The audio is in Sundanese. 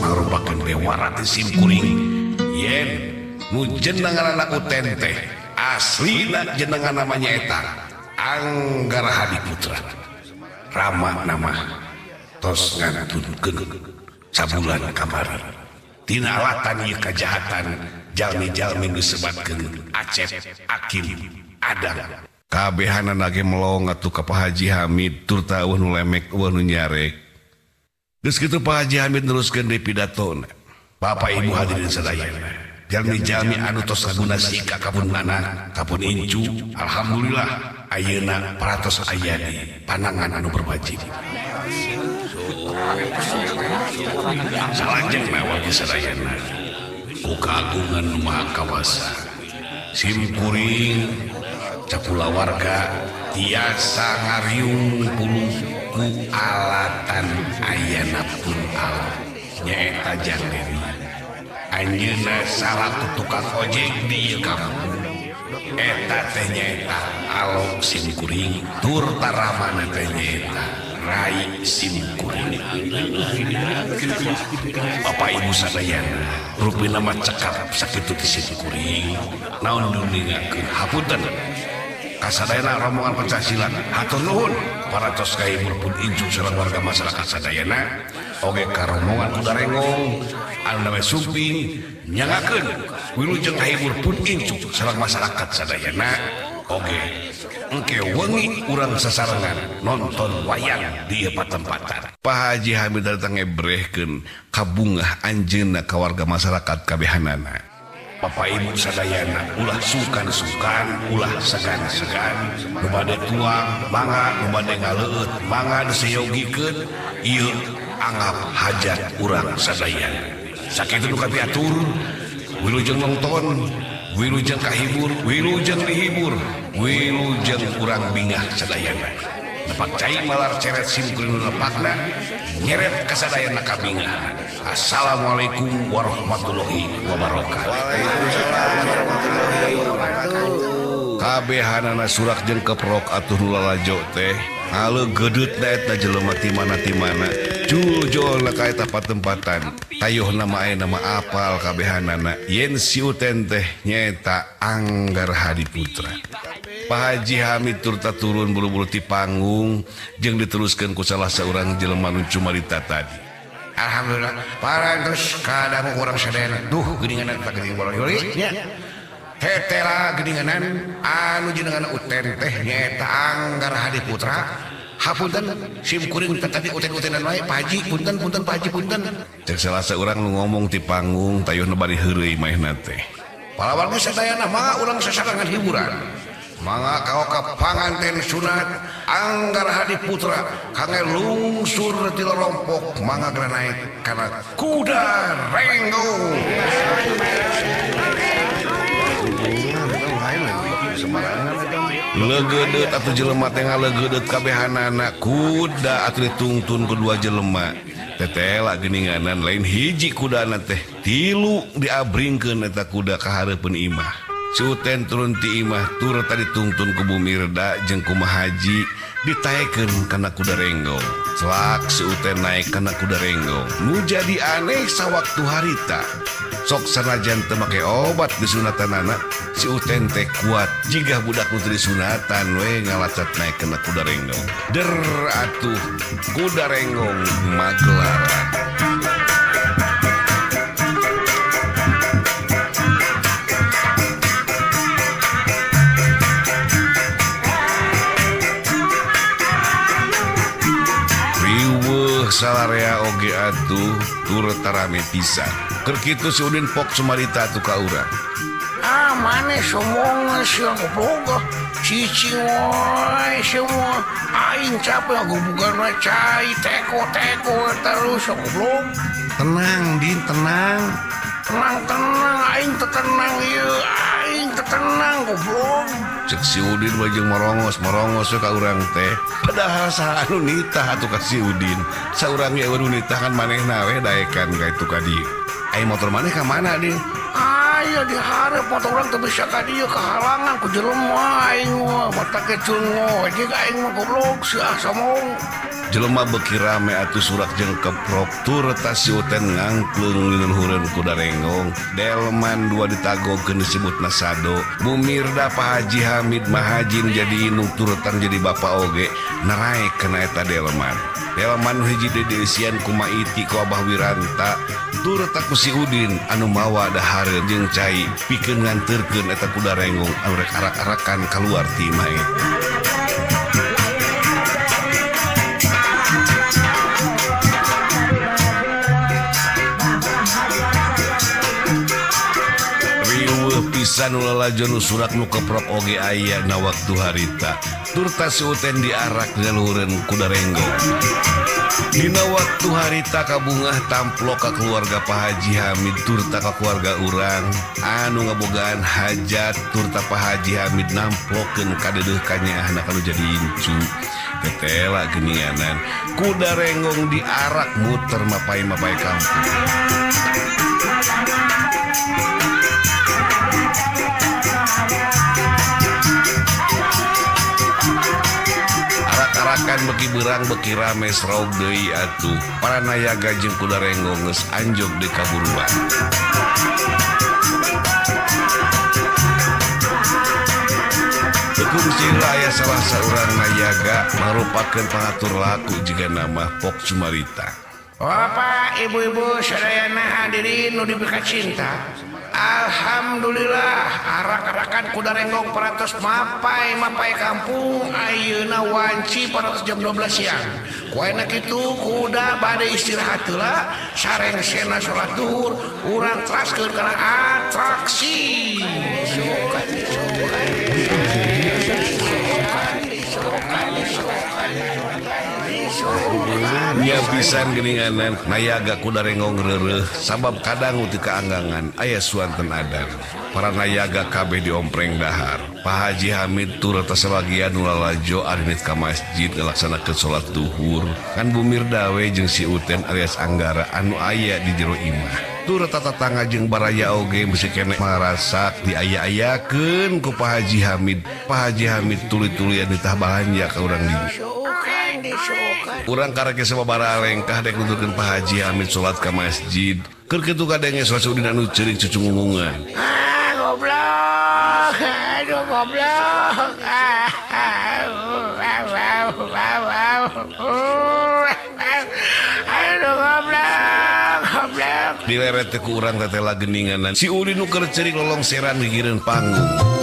Mangrupakeun bewara teh sim kuring yen nu jeneng ngaranna Uten teh aslina jenengan namanya eta Anggara Hadi Putra. Rama nama tos ngantunkeun sabulan kamari tina alatan ieu kajahatan jalmi-jalmi nu disebatkeun Acep, Akim, Adang. Kabehanana ge melong atuh ka Pak Haji Hamid turta eueuh nu lemek eueuh nu nyarek. Geus kitu Pak Haji Hamid neruskeun deui pidatona. Bapak Ibu hadirin sadayana, jalmi-jalmi anu tos ngaguna sika kapun anak, kapun incu, alhamdulillah ayeuna paratos aya di panangan anu berwajib. Salajengna wargi sadayana, ku kagungan Nu Maha Kawasa, sim kuring cakulawarga tiasa ngariung puluh ku alatan ayana pun alat nyaeta Jang Deri. Anjeunna salaku tukang ojek di ieu kampung. Eta teh nyaeta Alok sim kuring, tur taramana teh nyaeta Rai sim kuring. Bapak Ibu sadayana, rupina mah cekap sakitu ti sim kuring. Naon nu ningakeun hapunten. Kasadayana rombongan pencak silat hatur nuhun paratos kahibur pun incu sareng warga masyarakat sadayana oge ka rombongan kuda renggong anu name sumping nyangakeun wilujeng kahibur pun incu sareng masyarakat sadayana oge engke wengi urang sasarengan nonton wayang di ieu patempatan. Pak Haji Hamid datang ngebrehkeun kabungah anjeunna ka warga masyarakat kabehanana. Bapak Ibu sadayana ulah sungkan-sungkan, ulah segan-segan, nu bade tuang mangga, nu bade ngaleueut mangga diseyogikeun, ieu anggap hajat urang sadayana. Sakitu nu kapiatur, wilujeng nonton, wilujeng kahibur, wilujeng dihibur, wilujeng urang bingah sadayana. Nepak cai malar ceret sim kuring nu nepakna, nyeret kasadayana kabingah. Assalamualaikum warahmatullahi wabarakatuh. Waalaikumsalam warahmatullahi wabarakatuh. Kabehanana surak jeung keprok atuh nu lalajo teh. Ngalegedeut da eta jelema ti mana ti mana. Juljolna ka eta patempatan. Tayuhna mah aya nama apal kabehanana. Yen si Uten teh nyaeta Anggar Hadi Putra. Pak Haji Hamid turta turun buru-buru ti panggung jeung diteruskeun ku salah saurang jelema nu cumarita tadi. Alhamdulillah parantos kadangu urang sadayana. Duh geuningan eta geuning boleh nya. Hetela geuninganan anu jenengan Uten teh nyaeta Anggar Hadi Putra. Hapunten sim kuring teh tadi uten-utenan wae Pak Haji punten punten Pak Haji punten. Cek salah saurang nu ngomong ti panggung tayuhna bari heureuy maehna teh. Palawarga sadayana mangga urang sasarengan hiburan. Mangga kaoka panganten sunat Anggar Hadi Putra kangge lungsur ti lorompok mangga geura naek kana kuda renggong. Legedeut atuh jelema teh ngalegedeut kabehanana kuda atuh ditungtun ku dua jelema. Tetela geuninganan lain hiji kudana teh tilu diabringkeun eta kuda ka hareupeun imah. Si Uten turun ti imah tur tadi tungtun ku Bu Mirda jeung ku Mahaji ditaekeun kana kuda renggong. Celak si Uten naik kana kuda renggong. Nu jadi aneh sawaktu harita. Sok sanajan teu make obat disunatanana, si Uten teh kuat jigah budak nu teu disunatan we ngalacat naik kana kuda renggong. Der atuh kuda renggong magelaran. Salarea oge atuh tur tarame pisan. Keur kitu si Udin pok sumarita atuh ka urang. Ah maneh sombong sia goblok. Cicing wae semua. Aing capek gubugan wae cai teko-teko terus goblok. Tenang Din, tenang. Tenang-tenang aing teu tenang ieu, aing teu tenang goblok. Cek si Udin mah jeung morongos-morongos we ka urang teh. Padahal saha anu nitah atuh ka si Udin. Saurang ge eueuh nu nitah kan manehna we daekan ka itu ka dieu. Ai motor maneh ka mana Din? Ah Aya di hareup motor urang teu bisa ka dieu kahalangan ku jelema aing mah mata kecil ngojek aing mah goblok sia somong. Jelema beuki rame atuh surak jeung keprok turta si Uten ngangklung liluhureun kuda renggong. Delman dua ditagogkeun disebutna sado. Bu Mirda Pak Haji Hamid Mahajin jadi indung turutan jadi bapa oge naraek kana eta delman. Delman hiji deui dieusian ku Maiti ku Abah Wiranta turta ku si Udin anu mawa dahareun jeung cai pikeun nganterkeun eta kuda renggong anu rek arak-arakan kaluar ti imah eta. Pisan lalajo nu surak nu keprok oge aya na waktu harita turta si Uten diarak dina luhureun kuda renggong. Dina waktu harita kabungah tamplok ka keluarga Pak Haji Hamid turta ka keluarga urang anu ngabogaan hajat turta Pak Haji Hamid namplokeun kadeudeeh kanyaahna kanu jadi incu. Tetela geuninganan kuda renggong diarak muter mapai-mapai kampung. Arak-arakan beki berang beki rame sraug deui atuh. Para nayaga jeung kuda renggong geus anjog deui kaburuan. Tekung sila aya salah saurang nayaga marupakeun pangatur laku jiga nama Pok Sumarita. Bapak, ibu-ibu sadayana hadirin nu dipika cinta. Alhamdulillah arak-arakan kuda renggong parantos mapai-mapai kampung ayeuna wanci parantos jam 12 siang. Ku ayeuna kitu kuda bade istirahat heula sareng sena salat duhur urang teraskeun kana atraksi. Nya pisan geuninganan nayaga kuda renggong reureuh sabab kadang teu kaanggangan aya suanten adan. Para nayaga kabeh diompreng dahar. Pak Haji Hamid turta sabagian nu lalajo arinit ka masjid ngalaksanakeun salat duhur. Kan Bu Mirda we jeung si Uten alias Anggara anu aya di jero imah. Turta tatangga jeung baraya oge bisi keneh marasak diaya-ayakeun ku Pak Haji Hamid. Pak Haji Hamid tuluy-tuluyan ditah balanja ka urang dieu. Urang karek sababaraha lengkah dek nuturkeun Pak Haji Hamid salat ka masjid. Keur kitu kadenge salah Udin anu ceurik cucungungungan. Ah goblok. Aduh goblok. Aduh goblok, goblok. Dileret ku urang tetela geuninganan. Si Udin nu keur ceurik lolongseran gigireun panggung.